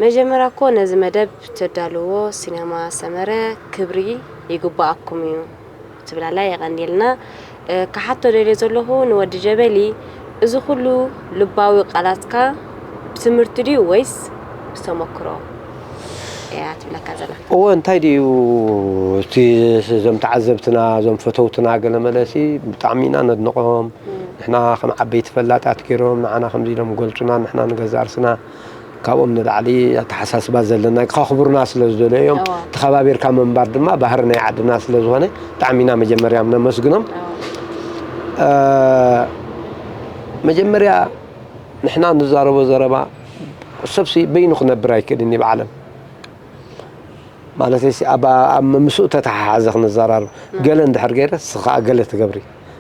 መጀመርያ እኮ ነዚ መደብ ተዳልዎ ሲነማ ሰመረ ክብሪ ይግባኣኩም እዩ ትብላላ። የቐንየልና። እ፣ ክሓቶ ደልየ ዘለኹ ንወዲ ጀበሊ፣ እዚ ኩሉ ልባዊ ቃላትካ ብትምህርቲ ድዩ ወይስ ብተመክሮ እያ ትብለካ ዘላ? እወ፣ እንታይ ድዩ እቲ፣ እዞም ተዓዘብትና፣ እዞም ፈተውትና ገለ መለሲ ብጣዕሚ ኢና ነድንቖም። ንሕና ከም ዓበይቲ ፈላጣት ገይሮም ንዓና ከምዚ ኢሎም ገልጹና፣ ንሕና ንገዛእ ርስና ካብኦም ንላዕሊ ኣተሓሳስባ ዘለና ከኽብሩና ስለ ዝደለዩ እዮም። እዋ። ተኸባቢርካ ምንባር ድማ ባህሪ ናይ ዓድና ስለ ዝኾነ ብጣዕሚ ኢና መጀመርያ ነመስግኖም። እዋ። እ፣ መጀመርያ ንሕና ንዛረቦ ዘረባ ሰብሲ በይኑ ክነብር ኣይክእልን እዩ ብዓለም። ማለተይሲ ኣብ፣ ኣብ ምስኡ ተተሓሓዘ ክንዘራረብ። እም። ገለ እንድሕር ገይረ፣ ንስኺ ከኣ ገለ ትገብሪ።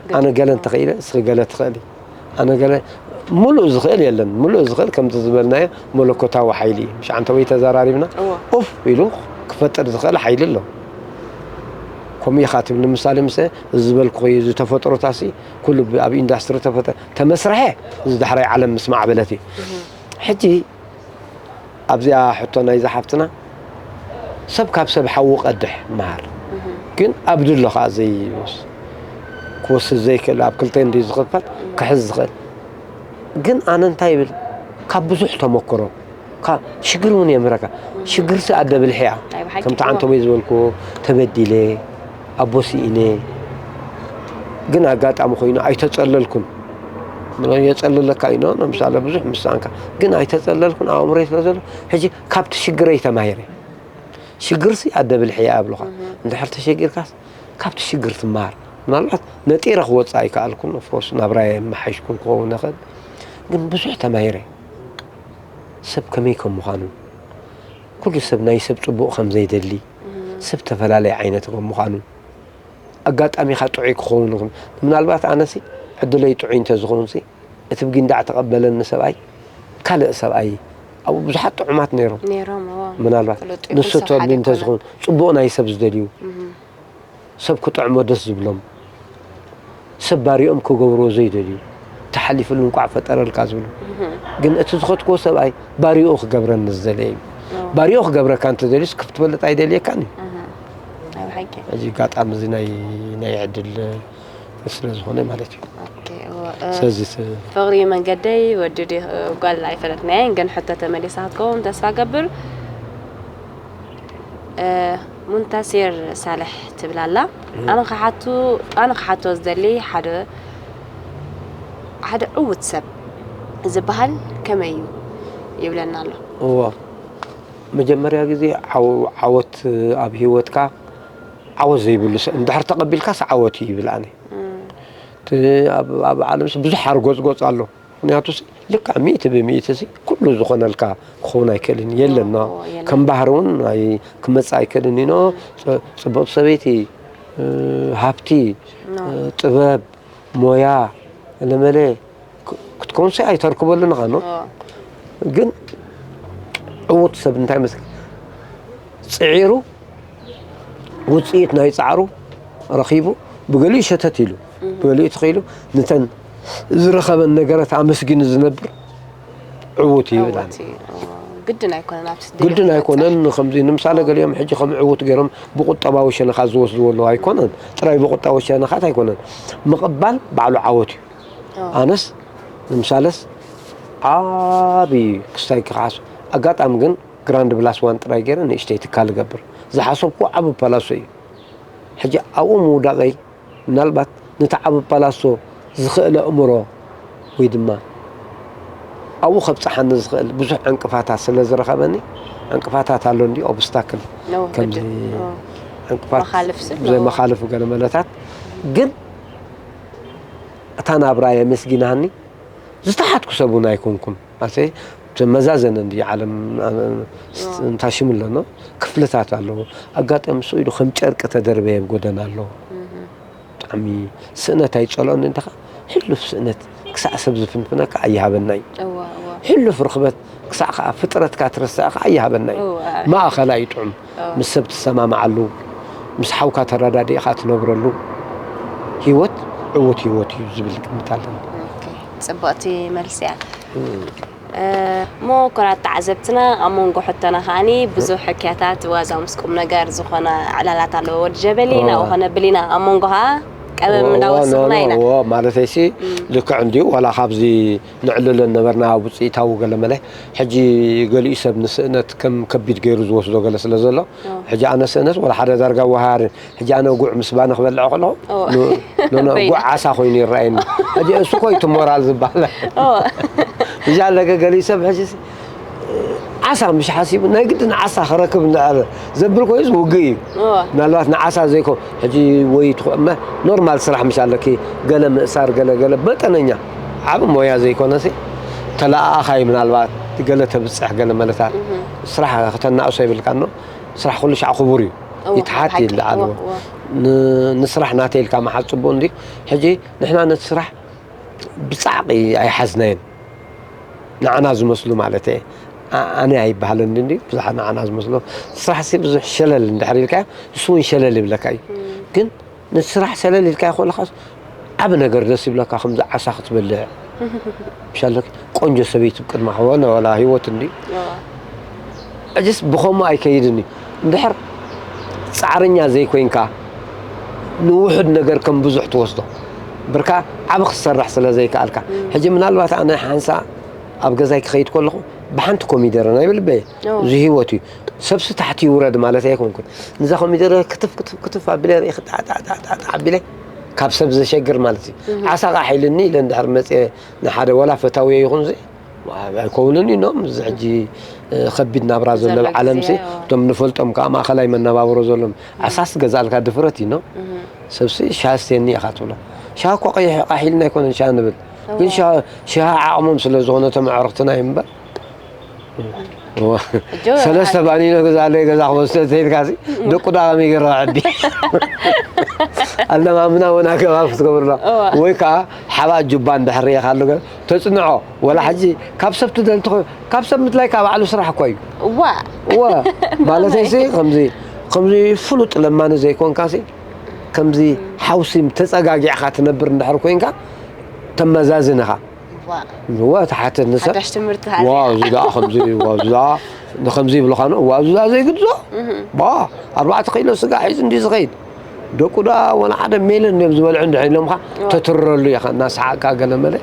ገለ። ኣነ ገለ እንተኽኢለ፣ ንስኺ ገለ ትኽእሊ። ኣነ ገለ፣ ምሉእ ዝኽእል የለን። ምሉእ ዝኽእል ከምቲ ዝበልናዮ መለኮታዊ ሓይሊ እዩ። ምሽ ኣንተ ወይ ተዘራሪብና፣ እዎ። ኡፍ ኢሉ ክፈጥር ዝኽእል ሓይሊ ኣሎ። ከምኡ ኢኻ ትብል። ንምሳሌ፣ ምስ እዚ ዝበልኩኺ፣ እዚ ተፈጥሮታሲ፣ ኩሉ ብ-፣ ኣብ ኢንዳስትሪ ተፈጠ-፣ ተመስርሐ፣ እዚ ዳሕራይ ዓለም ምስ ማዕበለት እዩ። እህ። ሕጂ ኣብዚኣ ሕቶ ናይዛ ሓፍትና፣ ሰብ ካብ ሰብ ሓዊ ቀድሕ መሃር። እህ። ግን ኣብ ድሎ ከኣ ዘይወስ-፣ ክወስድ ዘይክእል፣ ኣብ ክልተ እንድዩ ዝኽፈል፣ እህ። ክሕዝ ዝኽእል። ግን ኣነ እንታይ ይብል፣ ካብ ብዙሕ ተመክሮ፣ ካብ ሽግር እውን የምህረካ። እህ። ሽግርሲ ኣደ ብልሒ እያ። ናይ ብሓቂ ከምቲ እኮ። ዓንተቦይ ዝበልኩዎ፣ ተበዲለ፣ ኣቦ ስኢነ፣ ግን ኣጋጣሚ ኮይኑ ኣይተጸለልኩን። የጸልለካ እዩ፣ ኖ፣ ንምሳሌ ብዙሕ ምሳንካ፣ ግን ኣይተጸለልኩን፣ ኣብ ኣእምሮይ ስለ ዘሎ፣ ሕጂ ካብቲ ሽግረይ ተማሂረ። ሽግርሲ ኣደ ብልሒ እያ እብሉኻ። እህ። እንድሕር ተሸጊርካስ፣ ካብቲ ሽግር ትመሃር። ምናልባት ነጢረ ክወጽእ ኣይከኣልኩን፣ ኦፍኮርስ፣ ናብራይ የመሓይሽኩን ክኸውን ይኽእል። ግን ብዙሕ ተማሂረ። ሰብ ከመይ ከም ምዃኑ፣ ኩሉ ሰብ ናይ ሰብ ጽቡቕ ከም ዘይደሊ፣ እህ። ሰብ ተፈላለየ ዓይነት ከም ምዃኑ፣ ኣጋጣሚኻ ጥዑይ ክኸውን ይኽእል። ምናልባት ኣነሲ ዕድለይ ጥዑይ እንተዝኸውንሲ፣ እቲ ብጊንዳዕ ተቐበለኒ ሰብኣይ፣ ካልእ ሰብኣይ፣ ኣብኡ ብዙሓት ጥዑማት ነይሮም። ነይሮም፣ እዎ። ምናልባት ፍሉጥ እዩ፣ ንሱ ሰብ ተድልዩ ሓደ እንተዝኸውን፣ ይኮነ። ጽቡቕ ናይ ሰብ ዝደልዩ፣ እህ። ሰብ ክጥዕሞ ደስ ዝብሎም፣ ሰብ ባሪኦም ክገብርዎ ዘይደልዩ፣ ተሓሊፍሉ እንቋዕ ፈጠረልካ ዝብሉ። እህ። ግን እቲ ዝኸድክዎ ሰብኣይ ባሪኡ ክገብረኒ ዝደለየ እዩ። እዎ። ባሪኡ ክገብረካ እንተደልዩስ ክትፈልጥ ኣይደልየካን እዩ። እህ። ናይ ብሓቂ። እዚ ኣጋጣሚ እዚ ናይ፣ ናይ ዕድል ስለ ዝኾነ ማለት እዩ። ኦኬ፣ እዎ፣ እ፣ ስለዚ ስ- ፍቕሪ መንገደይ ወዲ ድዩ ጓል ኣይፈለጥናየን፣ ግን ሕቶ ተመሊሳ ክትከውን ተስፋ ገብር። እ፣ ሙንታሲር ሳልሕ ትብል ኣላ። እም። ኣነ ክሓቱ-፣ ኣነ ክሓቶ ዝደሊ ሓደ፣ ሓደ ዕዉት ሰብ ዝበሃል ከመይ እዩ ይብለና ኣሎ። እዎ። መጀመርያ ግዜ ዓው-፣ ዓወት ኣብ ህይወትካ ዓወት ዘይብሉ ሰብ፣ እንድሕር ተቐቢልካስ ዓወት እዩ ይብል ኣነ። እም። እቲ ኣብ፣ ኣብ ዓለምስ ብዙሕ ሓርጎጽጎጽ ኣሎ። ምኽንያቱስ ልክዕ ሚእቲ ብሚእቲ ሲ ኩሉ ዝኾነልካ ክኸውን ኣይክእልን፣ የለን። ኖ፣ ኖ፣ የለን። ከም ባህሪ እውን ኣይ-፣ ክመጽእ ኣይክእልን እዩ። ኖ፣ ጽ-፣ ጽብቕቲ ሰበይቲ፣ እ፣ ሃብቲ፣ ኖ። እ፣ ጥበብ፣ ሞያ፣ ለመለ ክ-፣ ክትከውንሲ ኣይተርክበሉን ኢኻ፣ ኖ? ኖ። ግን ዕዉት ሰብ እንታይ መስል? ጽዒሩ ውጽኢት ናይ ጻዕሩ ረኺቡ፣ ብገሊኡ ሸተት ኢሉ፣ እህ። ብገሊኡ ትኽ ኢሉ፣ ነተን ዝረኸበን ነገራት ኣመስጊኑ ዝነብር ዕዉት እዩ ዕዉት ይብላኒ። እዩ። እዎ። ግድን ኣይኮነን ኣብቲ ግድን ትደልዮ ኣይኮነን። ትበጽሕ። ከምዚ ንምሳሌ ገሊኦም ሕጂ ከም ዕዉት ገይሮም ብቁጠባዊ ሸነኻት ዝወስድዎ ኣለዉ ኣይኮነን። ጥራይ ብቁጠባዊ ሸነኻት ኣይኮነን። ምቕባል ባዕሉ ዓወት እዩ። እዎ። ኣነስ ንምሳሌስ ዓቢ ክስታይ ክሓስ ኣጋጣሚ ግን ግራንድ ፕላስ ዋን ጥራይ ገይረ ንእሽተይ ትካል እገብር። ዝሓሰብኩዎ ዓቢ ፓላሶ እዩ። ሕጂ ኣብኡ ምውዳቐይ ምናልባት ነቲ ዓቢ ፓላሶ ዝኽእል ኣእምሮ ወይ ድማ ኣብኡ ከብጽሓኒ ዝኽእል ብዙሕ ዕንቅፋታት ስለ ዝረኸበኒ፣ ዕንቅፋታት ኣሎ እንዲ ኦብስታክል፣ ኖ፣ ከምዚ ግድን። ኖ። ዕንቅፋት መኻልፍ ስል፣ ኖ። ዘይመኻልፍ ገለ መለታት። ግን እታ ናብራ የመስጊናኒ፣ ዝተሓትኩ ሰብ እውን ኣይኮንኩን። ኣሰ መዛዘነ እንዲ ዓለም፣ ኖ። እንታይ ሽሙ ኣሎ፣ ኖ? ክፍልታት ኣለዎ። ኣጋጣሚ ስቕ ኢሉ ከም ጨርቂ ተደርበየ ጎደና ኣሎ። እህ። ብጣዕሚ ስእነት ኣይጸልኦን እንተኻ፣ ሕሉፍ ስእነት ክሳዕ ሰብ ዝፍንፍነካ ኣይሃበናይ። እዋ፣ እዋ። ሕሉፍ ርኽበት ክሳዕ ከኣ ፍጥረትካ ትረስዕ ከኣ ኣይሃበናይ። እዋ። ማእኸላይ ጥዑም፣ እዋ። ምስ ሰብ ትሰማምዓሉ፣ ምስ ሓውካ ተረዳዲእኻ ትነብረሉ ህይወት ዕዉት ህይወት እዩ ዝብል ግምት ኣለኒ። ኦኬ፣ ጽብቕቲ መልሲ እያ። እም። እሞ ክቡራት ተዓዘብትና፣ ኣብ መንጎ ሕቶና ከዓኒ ብዙሕ ሕክያታት ዋዛ ምስ ቁም ነገር ዝኾና ዕላላት ኣለዎ። ወዲ ጀበሊ ናብኡ ከነብል ኢና፣ ኣብ መንጎ ከኣ ቀመም እንዳወሰኽና ኢና። ማለተይሲ ልክዕ እንድዩ። ዋላ ካብዚ ንዕልሎ ነበርና ውፅኢታዊ ገለ መለ፣ ሕጂ ገሊኡ ሰብ ንስእነት ከም ከቢድ ገይሩ ዝወስዶ ገለ ስለ ዘሎ፣ ሕጂ ኣነ ስእነት ወላ ሓደ ዳርጋ ወሃሪ፣ ሕጂ ኣነ ጉዕ ምስ ባኒ ክበልዕ ከለኹ ጉዕ ዓሳ ኮይኑ ይረኣየኒ። ሕጂ እሱ ኮይ እቲ ሞራል ዝበሃል ብጃ ለገ ገሊኡ ሰብ ሕጂ ዓሳ ምሽ ሓሲቡ ናይ ግድን ዓሳ ክረክብ እንዳለ ዘብል ኮይስ ውግእ እዩ። ምናልባት ንዓሳ ዘይኮ ሕጂ ወይ ኖርማል ስራሕ ምሽ ኣለኪ፣ ገለ ምእሳር፣ ገለ ገለ መጠነኛ፣ ዓብ ሞያ ዘይኮነሲ ተለኣኣኻይ ምናልባት ገለ ተብፅሕ ገለ መለታት ስራሕ ክተናእሶ ይብልካ ኖ። ስራሕ ኩሉ ሻዕ ክቡር እዩ። ይትሓት ይለዓል። ንስራሕ ናተይ ኢልካ መሓዝ ፅቡቅ እንዲ። ሕጂ ንሕና ነቲ ስራሕ ብፃዕቂ ኣይሓዝናየን። ንዓና ዝመስሉ ማለት እየ። ኣነ ኣይበሃልን እንዲ ብዙሓት ንዓና ዝመስሉ። ስራሕ ሲ ብዙሕ ሸለል እንድሕር ኢልካ ንሱ እውን ሸለል ይብለካ እዩ። ግን ነቲ ስራሕ ሸለል ኢልካ ይኮለካ ዓብ ነገር ደስ ይብለካ ከምዚ ዓሳ ክትበልዕ። ምሻለክ ቆንጆ ሰበይቲ ቅድማ ክኾነ ዋላ ህይወት እንዲ። ሕጅስ ብኸምኡ ኣይከይድን እዩ። እንድሕር ፃዕረኛ ዘይኮይንካ ንውሑድ ነገር ከም ብዙሕ ትወስዶ። ብርካ ዓብ ክትሰርሕ ስለ ዘይከኣልካ። ሕጂ ምናልባት ኣነ ሓንሳ ኣብ ገዛይ ክኸይድ ከለኹ ብሓንቲ ኮሚደረ ናይ ብልበየ እዚ ህይወት እዩ። ሰብሲ ታሕቲ ይውረድ ማለት ኣይኮንኩን። ንዛ ኮሚደረ ክትፍ ክትፍ ክትፍ ኣቢለ ርእየ ክጣዕጣዕጣዕጣዕ ኣቢለ ካብ ሰብ ዘሸግር ማለት እዩ። ዓሳ ቃሕ ኢልኒ ኢለ እንድሕር መፅየ ንሓደ ወላ ፈታውየ ይኹን ዚ ኣይከውንን እዩ ኖም እዚ ሕጂ ከቢድ ናብራ ዘሎ ዓለም ሲ እቶም ንፈልጦም ከዓ ማእኸላይ መነባብሮ ዘሎም ዓሳስ ገዛልካ ድፍረት እዩ ኖም። ሰብሲ ሻ ስተኒ ኢኻ ትብሎ። ሻ እኮ ቀይሕ ቃሕ ኢልና ኣይኮነን ሻ ንብል። ግን ሻ ዓቕሞም ስለ ዝኾነ እቶም ኣዕሩኽትና እዮም እምበር። ሰለስተ ባኒኖ ገዛ ኣለይ ገዛ ክወስደ ተይልካ ሲ ደቁ ዳ ከመይ ገይረ ዕዲ ኣለማምና ወና ገባብ ክትገብርሎ ወይ ከዓ ሓባ ጁባ እንድሕር ሪእኻ ኣሎ ገ ተፅንዖ ወላ ሕጂ ካብ ሰብ ትደል ትኾ ካብ ሰብ ምድላይ ካብ ባዕሉ ስራሕ እኮ እዩ። እዋ እዋ ማለተይ ሲ ከምዚ ከምዚ ፍሉጥ ለማኒ ዘይኮንካ ሲ ከምዚ ሓውሲ ተፀጋጊዕካ ትነብር እንድሕር ኮይንካ ተመዛዝን ኢኻ። እዋ ትሓትት ንሰብ ሓዳሽ ትምህርቲ ሃዚኣ። ዋ እዚ ደኣ ከምዚ ዋ እዚ ደኣ ንከምዚ ይብልኻ ነው ዋ እዚ ደኣ ዘይግድዞ ዋ ኣርባዕተ ኪሎ ስጋ ሒዙ እንዲ ዝኸይድ ደቁ ደኣ ወላ ሓደ ሜልን እዮም ዝበልዑ እንድሕር ኢሎምኻ ተትርረሉ ኢኻ እናሰሓቕካ ገለ መለ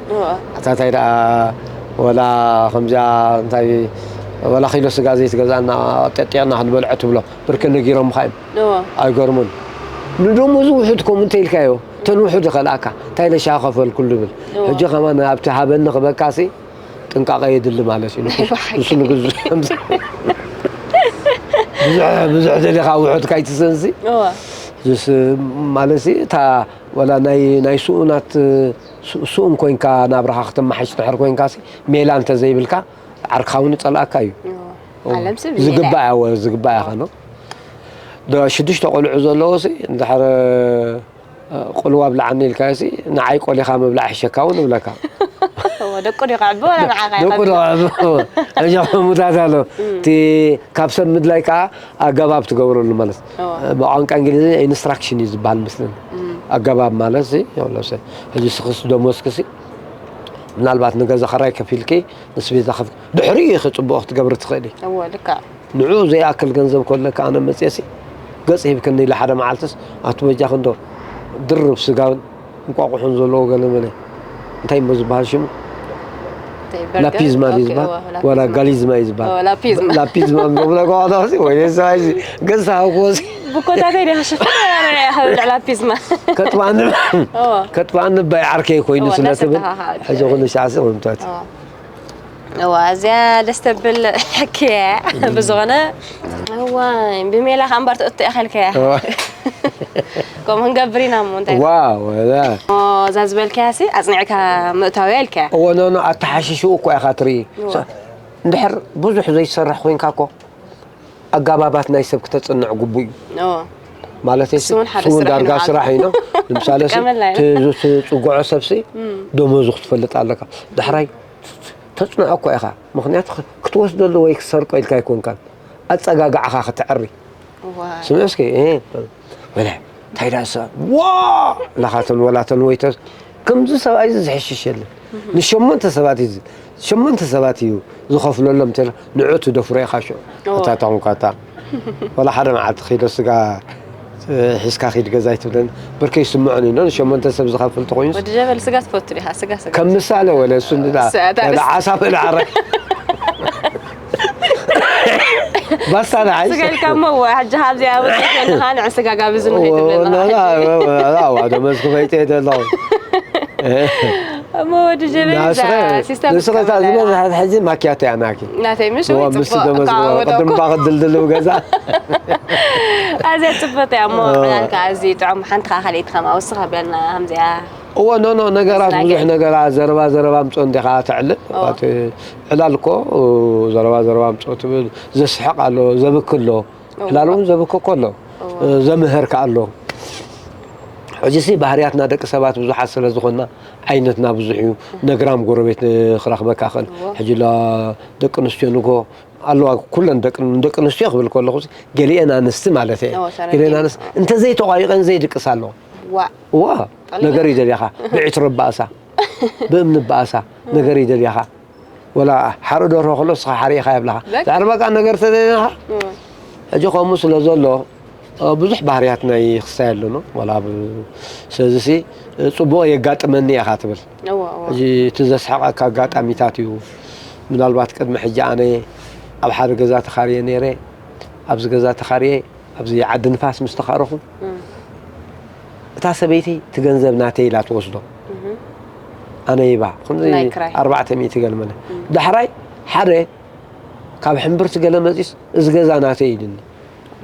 ኣታ እንታይ ደኣ ወላ ከምዚኣ እንታይ ወላ ኪሎ ስጋ ዘይትገዛእና ጠጢቕና ክንበልዖ ትብሎ ብርክ ነጊሮምኻ እዮም። ኣይገርሙን ንደሞዙ ውሑድ ከምኡ እንተኢልካዮ እተን ውሑድ ይኸልኣካ እንታይ ኢለ ሻሂ ከፈልኩሉ ብል ሕጂ ከማን ኣብቲ ሃበኒ ክበካሲ ጥንቃቐ የድሊ ማለት እዩ። ንሱ ንግዙ ብዙሕ ደሊኻ ውሑድ ካይትሰንሲ ማለት እታ ወላ ናይ ስኡናት ስኡን ኮይንካ ናብራኻ ክተመሓሽ ትሕር ኮይንካ ሜላ እንተዘይብልካ ዓርክኻ እውን ይፀልኣካ እዩ። ዝግባእ ዝግባእ ኢኻ ነው ሽዱሽተ ቆልዑ ዘለዎ እንድሕር ቁልዋ ብላዓኒ ኢልካዮሲ ንዓይ ቆሊኻ ምብላዕ ይሕሸካ እውን እብለካ። ደቁ ዶ ክዕቢ ወላ ንዓኻ ደቁ ዶ ክዕቢ እጃ ሙታት ኣሎ እቲ ካብ ሰብ ምድላይ ከዓ ኣገባብ ትገብረሉ ማለት ብቋንቋ እንግሊዝኛ ኢንስትራክሽን እዩ ዝበሃል ምስልን ኣገባብ ማለት ሕጂ ስክስ ደሞስክሲ ምናልባት ንገዛ ኸራይ ከፊልኪ ንስቤዛ ከፍ ድሕሪኡ ኢኺ ፅቡቕ ክትገብሪ ትኽእሊ። እወ ልክዕ። ንዕኡ ዘይኣክል ገንዘብ ከለካ ኣነ መፅየሲ ገፅ ሂብክኒ ኢለ ሓደ መዓልትስ ኣቱ በጃኺ እንዶ ድርብ ስጋን እንቋቑሖን ዘለዎ ገለ መለ እንታይ እሞ ዝበሃል ሽሙ ላፒዝማ ድዩ ዝበሃል ዋላ ጋሊዝማ እዩ ዝበሃል ላፒዝማ ላፒዝማ ብሎ ጓዋታሲ ወይ ሰብኣይ ገንሳ ሃውኮሲ ብኮታተይ ዲኻ ሽፍን ሪኣ ኢኻ ልዕላ ፒዝማ ከጥባኒ ከጥባኒ ባይ ዓርከይ ኮይኑ ስለ ትብል ሕጂ ኩሉ ሻዕሲ ወምታት እዋ እዚኣ ደስ ተብል ሕክያ ብዝኾነ እዋ ብሜላ ከ እምበር ትእቱ ኢኸልከያ ከምኡ ክንገብር ኢና እሞ እንታይ ዋ ወላ እዛ ዝበልከያ ሲ ኣፅኒዕካ ምእታውያ ኢልከያ እዎ ኖ ኖ ኣተሓሽሽኡ እኮ ኢኻ ትርኢ እንድሕር ብዙሕ ዘይትሰርሕ ኮይንካ እኮ ኣጋባባት ናይ ሰብ ክተፅንዕ ግቡእ እዩ ማለት ስውን ዳርጋ ስራሕ እዩ ንምሳሌ ትፅጉዖ ሰብሲ ደሞዙ ክትፈልጥ ኣለካ ዳሕራይ ተፅንዖ እኮ ኢኻ ምክንያቱ ክትወስደሉ ወይ ክሰርቆ ኢልካ ኣይኮንካን ኣፀጋግዓኻ ክትዕሪ ስምዕ እስኪ ወላ እንታይ ዳ ሰብ ዋ ላኻተን ወላተን ወይተ ከምዚ ሰብኣይ እዚ ዝሕሽሽ የለን ንሸሞንተ ሰባት እዩ ሸሞንተ ሰባት እዩ ዝኸፍለሎም። ንዑ ትደፍሮ ኢኻ ሽዑ። እታ ተኾንካ እታ ዋላ ሓደ መዓልቲ ኪሎ ስጋ ሒዝካ ኪድ ገዛ ኣይትብለን። ብርከይ ይስምዖን እዩ። ሸሞንተ ሰብ ዝኸፍል ተኾይኑስ ወዲ ጀበል ስጋ ትፈቱ ዲኻ? ስጋ ስጋ ከም ምሳሌ ወለ እሱ እንዳ ዓሳ በልዓረ ባስታ ንዓይ ስጋ ኢልካ እሞ፣ ሕጂ ካብዚኣ ወፂእ ከለኻ ንዕ ስጋ ጋብዝኒ ከይትብለና። ደመዝኩ ፈይጠ ደለኹ። እሞ ወዲ ጀበሊ እዛ ሲስተም ዝበዝሐት ሕጂ ማኪያቶ እያ ናኪ። ናተይ ምሽ እዎ፣ ወይ ምስቲ ጽቡቅ ደመዝኩ ካብ ወደኩ። ቅድም ባክ ድልድል ገዛ። ኣዝያ ጽብቕቲ እያ እሞ፣ ዕላልካ ኣዝዩ ጥዑም። ሓንቲ ከኣ ካልኣይቲ ከማኡ እስኻ በልና ከምዚኣ። እዎ፣ ኖ፣ ኖ፣ ነገራት ናገ- ብዙሕ ነገራት ዘረባ ዘረባ ምጾ እንዲኻ ተዕልል። እዎ። ኣቲ ዕላል እኮ ዘረባ ዘረባ ምጾ ትብል፣ ዘስሕቕ ኣሎ፣ ዘብኪ ኣሎ። እዎ። ዕላል እውን ዘብኪ እኮ ኣሎ። እዎ። ዘምህር ከኣ ኣሎ። ሕጂሲ ባህርያትና ደቂ ሰባት ብዙሓት ስለ ዝኾንና ዓይነትና ብዙሕ እዩ። ነግራም ጎረቤት ክረኽበካ ክእል። እዎ። ሕጂ ላ ደቂ ኣንስትዮ ንጎ ኣለዋ፣ ኩለን ደቂ ደቂ ኣንስትዮ ክብል ከለኹ ገሊአን ኣንስቲ ማለት እየ። እዎ፣ ተረዲእኒ። ገሊአን ኣንስቲ እንተዘይተቋይቐን ዘይድቅስ ኣለዋ። ዋእ። ዋ፣ ጠሊመ? ነገር ይደልያኻ። ብዒት ረባእሳ፣ ብእምኒ በኣሳ፣ ነገር ይደልያኻ። ወላ ሓርኢ ደርሆ ከሎ እስኻ ሓሪእኻ የብላኻ። በቃ። ዛዕባ በቃ ነገር ተደልያኻ። እዎ። ሕጂ ከምኡ ስለ ዘሎ፣ እ፣ ብዙሕ ባህርያትና ይኽሳይ ኣለኖ። ዋላ ብ-፣ ስለዚሲ፣ እ፣ ጽቡቕ የጋጥመኒ ኢኻ ትብል። እዎ፣ እዎ። ሕጂ እቲ ዘስሕቐካ ኣጋጣሚታት እዩ። ምናልባት ቅድሚ ሕጂ ኣነ ኣብ ሓደ ገዛ ተኻርየ ነይረ። ኣብዚ ገዛ ተኻርየ፣ ኣብዚ ዓዲ ንፋስ ምስ ተኻረኹ፣ እም። እታ ሰበይቲ እቲ ገንዘብ ናተይ ኢላ ትወስዶ። እህ። ኣነ ይባ፣ ክንዲ ናይ ክራይ። ኣርባዕተ ሚእቲ ገለ መለ። እም። ዳሕራይ ሓደ ካብ ሕምብርቲ ገለ መጺስ፣ "እዚ ገዛ ናተይ" ኢሉኒ።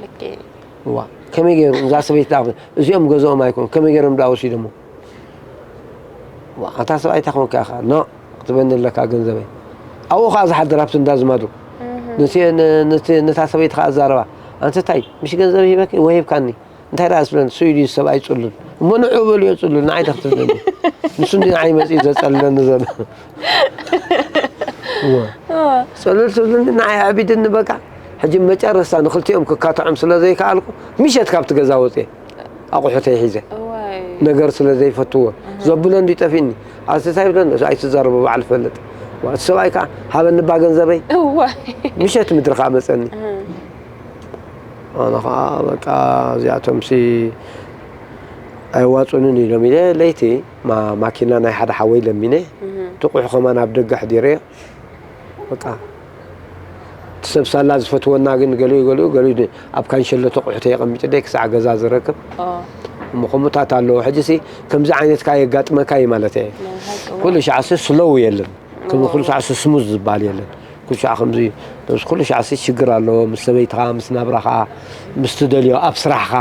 ልክዕ። እዋ፣ ከመይ ገይሩ? እዛ ሰበይቲ ደኣ፣ እዚኦም ገዝኦም ኣይኮኑ፣ ከመይ ገይሮም ደኣ ወሲዶሞ? እዋ፣ ኣታ ሰብኣይ እንታይ ኮንካ ኢኻ? ኖ፣ ክትበኒ ኣለካ ገንዘበይ። ኣብኡ ኸኣ ዝሓድር ኣብቲ እንዳ ዝማዱ። እህ። ነቲ፣ ነ-፣ ነቲ፣ ነታ ሰበይቲ ኸኣ ኣዛረባ። ኣንቲ እንታይ፣ ምሽ ገንዘብ ሂበኪ ወይ ሂብካኒ? እንታይ ደኣ ዝብለን፣ ስኢሉ እዩ ሰብኣይ ጽሉል። እሞ ንዑ በልዮ ጽሉል፣ ንዓይ ዶ ክትብለኒ? ንሱ እንዲ ንዓይ መጺኡ ዘጸልለኒ ዘሎ። እወ። እወ። ጽሉል ትብልኒ፣ ንዓይ ኣዕቢድኒ በቃ። ሕጂ መጨረስታ ንኽልቲኦም ክካትዖም ስለ ዘይከኣልኩ፣ ምሸት ካብቲ ገዛ ወጽየ። ኣቑሑተይ ሒዘ። እዋይ። ነገር ስለ ዘይፈትዎ። እህ። ዘብሎ እንዲ ጠፊእኒ። ኣቲ እንታይ ይብለን፣ ኣይትዛረቦ፣ ባዕሉ ይፈልጥ። እቲ ሰብኣይ ከኣ፣ ሃበኒ እባ ገንዘበይ። እዋይ። ምሸት ምድሪ ከኣ መጸኒ። እህ። ኣነ ኸዓ በቃ እዚኣቶምሲ ኣይዋጹንን ኢሎም ኢለ ለይቲ ማ-፣ ማኪና ናይ ሓደ ሓወይ ለሚነ እህ። ጥቑሑ ከማን ኣብ ደገ ኣሕዲረዮ። በቃ እቲ ሰብ ሳላ ዝፈትወና ግን ገሊኡ ገሊኡ ገሊኡ ድ-፣ ኣብ ካንሸሎ ተቑሑ ተየቐሚጥለይ ክሳዕ ገዛ ዝረክብ። ኦ። እሞ ከምኡታት ኣለዎ። ሕጂሲ ከምዚ ዓይነት ከኣ የጋጥመካ እዩ ማለት እየ። ናይ ሓቂ ኩሉ ዋ። ሻዕሲ ስሎው የለን። ከም ኦ። ኩሉ ሻዕሲ ስሙዝ ዝበሃል የለን። ኩሉ ሻዕ ከምዚ፣ ኩሉ ሻዕሲ ሽግር ኣለዎ። ምስ ሰበይትኻ፣ ምስ ናብራኻ፣ ምስ ትደልዮ፣ ኣብ ስራሕኻ፣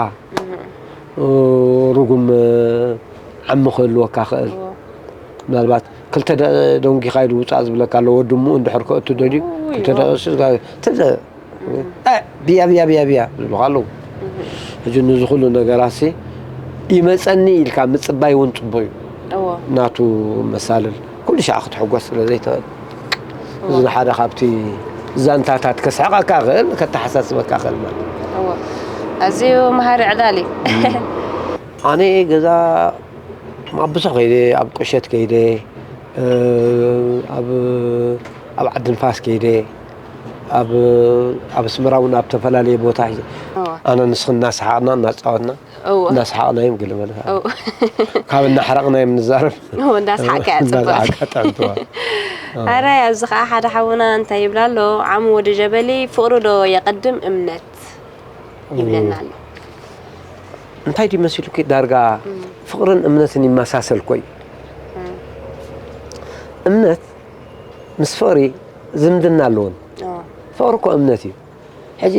እህ። ርጉም ዓሚ ክህልወካ ክእል። እዎ። ምናልባት ክልተ ደ-፣ ደንጒኻ ኢሉ ውጻእ ዝብለካ ኣሎ። ወዲ እምኡ እንድሕር ከእቱ ደልዩ፣ ውይ፣ ክልተ እዎ። ደቂሱ ዝጋ-፣ ክልተ ደ-፣ እም። እ፣ ብያ፣ ብያ፣ ብያ፣ ብያ ዝብሉኻ ኣለዉ። እህ። ሕጂ ነዚ ኩሉ ነገራትሲ ይመጸኒ ኢልካ ምጽባይ እውን ጽቡቕ እዩ። እዎ። ናቱ መሳልል። ኩሉ ሻዕ ክትሕጎስ ስለ ዘይትኽእል። እዚ እዎ። ንሓደ ካብቲ ዛንታታት ከስሕቐካ ክእል፣ ከተሓሳስበካ ክእል ማለት እዩ። እዎ። ኣዝዩ መሃሪ ዕላል እዩ። እም። ኣነ ገዛ ኣብ ብዙሕ ከይደ፣ ኣብ ቁሸት ከይደ፣ እ፣ ኣብ፣ ኣብ ዓዲ ንፋስ ከይደ፣ ኣብ፣ ኣብ ኣስመራ እውን ኣብ ተፈላለየ ቦታ ሒዘ። እዎ። ኣነ ንስኽን እናሰሓቕና እናጻወትና እዎ። እናሰሓቕና እዮም ገለ መለ። እዎ። ካብ እናሓረቕና እዮም ንዛረብ። እዎ፣ እንዳሰሓቅካ እያ ጽብቕቲ። እንዳሰሓቅካ ጥዕምቲ እዋ። እዎ። ኣራይ፣ ኣብዚ ኸዓ ሓደ ሓውና እንታይ ይብላ ኣሎ? ዓሙ ወዲ ጀበሊ፣ ፍቕሪ ዶ የቐድም እምነት? ይብለና እዎ። ኣሎ። እንታይ ድዩ መሲሉኪ? ዳርጋ እም። ፍቕርን እምነትን ይመሳሰል እኮ እዩ። እም። እምነት ምስ ፍቕሪ ዝምድና ኣለዎን። እዎ። ፍቕሪ እኮ እምነት እዩ። ሕጂ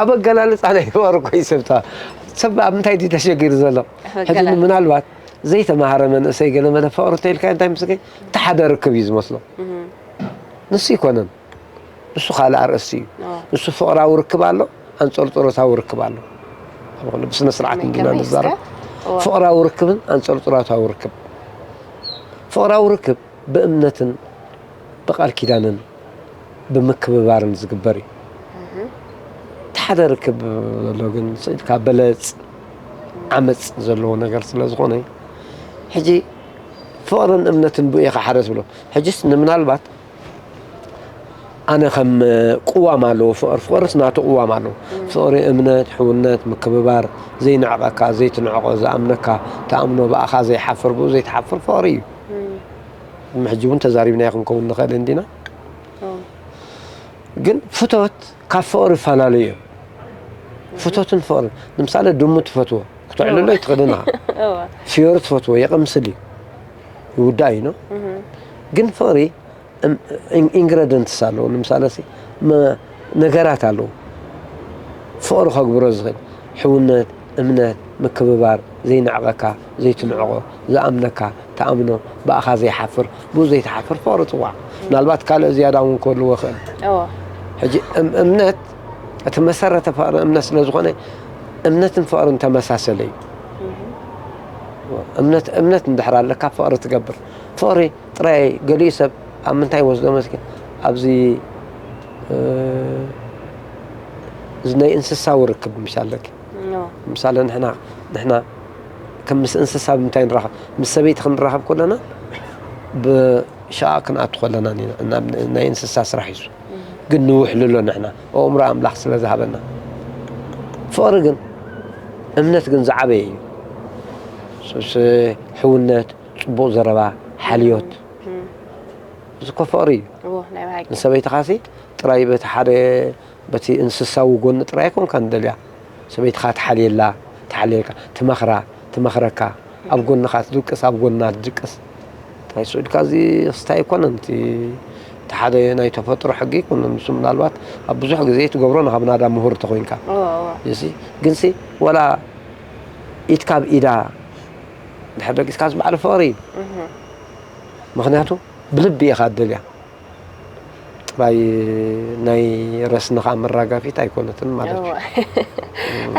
ኣብ ኣገላልጻ ናይ ፍቕሪ እኮ እዩ ሰብታ። ሰብ ኣብ ምንታይ ድዩ ተሸጊሩ ዘሎ? ኣብ ሕጂ ኣገላልጻ። ምናልባት ዘይተማሃረ መንእሰይ ገለ መለ ፍቕሪ እንተኢልካዮ እንታይ ምስከ? እቲ ሓደ ርክብ እዩ ዝመስሎ። እህ። ንሱ ይኮነን። ንሱ ካልእ ኣርእስቲ እዩ። ኣዎ። ንሱ ፍቕራዊ ርክብ ኣሎ፣ ኣንጸርጽሮታዊ ርክብ ኣሎ። ኣብ ኩሉ ብስነ ስርዓት ከመይ፣ እንዲና ከመይ ንዛረብ። እስከ? እዎ። ፍቕራዊ ርክብን ኣንጸርጽሮታዊ ርክብ። ፍቕራዊ ርክብ ብእምነትን ብቃል ኪዳንን ብምክብባርን ዝግበር እዩ። እህ። እቲ ሓደ ርክብ ዘሎ ግን ስኢልካ በለጽ፣ ዓመጽ ዘለዎ ነገር ስለ ዝኾነ፣ ሕጂ ፍቕርን እምነትን ብኡ ኢኻ ሓደ ትብሎ። ሕጂስ ንምናልባት ኣነ ከም ቅዋም ኣለዎ ፍቕሪ። ፍቕርስ ናቱ ቅዋም ኣለዎ። ፍቕሪ፣ እምነት፣ ሕውነት፣ ምክብባር፣ ዘይንዕቐካ፣ ዘይትንዕቆ፣ ዝኣምነካ፣ ትኣምኖ፣ ብኣኻ ዘይሓፍር፣ ብኡ ዘይትሓፍር ፍቕሪ እዩ። ቅድሚ ሕጂ እውን ተዛሪብናዮ ክንከውን ንኽእል እንዲና። ግን ፍቶት ካብ ፍቕሪ ይፈላለዩ እዮም። ፍቶትን ፍቕርን፣ ንምሳሌ ድሙ ትፈትዎ፣ ክተዕልሎ ኣይትኽእልን ኢኻ። ፍዮሪ ትፈትዎ፣ የቐምስል እዩ፣ ይውዳእ እዩ ነው። ግን ፍቕሪ እም-፣ ኢን-፣ ኢንግረደንትስ ኣለዎ። ንምሳሌ ሲ፣ መ-፣ ነገራት ኣለዎ። ፍቕሪ ከግብሮ ዝኽእል፣ ሕውነት፣ እምነት፣ ምክብባር፣ ዘይንዕቐካ፣ ዘይትንዕቖ፣ ዝኣምነካ፣ ትኣምኖ፣ ብኣኻ ዘይሓፍር፣ ብኡ ዘይትሓፍር ፍቕሪ ጽዋዕ። ምናልባት ካልእ ዝያዳ እውን ክህልዎ ይኽእል። እዎ። ሕጂ እም-፣ እምነት፣ እቲ መሰረተ ፍቕሪ እምነት ስለ ዝኾነ፣ እምነትን ፍቕርን ተመሳሰለ እዩ። እምነት፣ እምነት እንድሕር ኣለካ፣ ፍቕሪ ትገብር። ፍቕሪ ጥራይ ገሊኡ ሰብ ኣብ ምንታይ ወስዶ መስኪ፣ ኣብዚ፣ እ፣ እዚ ናይ እንስሳዊ ርክብ ምሽ ኣለኪ። ኖ። ምሳሌ ንሕና፣ ንሕና ከም ምስ እንስሳ ብምንታይ ንራኸብ? ምስ ሰበይቲ ክንራኸብ ከለና ብሸቓቕ ክንኣቱ ከለና ኢና፣ እና ናይ እንስሳ ስራሕ እዩ። ግን ንውሕልሎ ንሕና፣ ኣእምሮ ኣምላኽ ስለ ዝሃበና። ፍቕሪ ግን፣ እምነት ግን ዝዓበየ እዩ። ሱስ፣ ሕውነት፣ ጽቡቕ ዘረባ፣ ሓልዮት። እዚ እኮ ፍቕሪ እዩ። እዎ፣ ናይ ብሓቂ። ንሰበይትኻሲ ጥራይ በቲ ሓደ፣ በቲ እንስሳዊ ጎኒ ጥራይ ኣይኮንካን ደልያ። ሰበይትኻ ትሓልየላ፣ ትሓልየልካ፣ ትመኽራ፣ ትመኽረካ፣ ኣብ ጎንኻ ትድቅስ፣ ኣብ ጎና ትድቅስ። ጥራይ ስኢልካ እዚ ክስታይ ኣይኮነን። እቲ፣ እቲ ሓደ ናይ ተፈጥሮ ሕጊ ኣይኮነን። ንሱ ምናልባት ኣብ ብዙሕ ግዜ ትገብሮ ንኻብ ናዳ ምሁር ተኾይንካ። እዎ፣ እዎ። እዚ ግንሲ፣ ወላ ኢድ ካብ ኢዳ እንድሕር ደቂስካ፣ እዚ በዓል ፍቕሪ እዩ። እህ። ምኽንያቱ፣ ብልቢ ኢኻ ትደልያ። ጥራይ ናይ ረስንኻ መራጋፊት ኣይኮነትን ማለት እዩ። እዋ።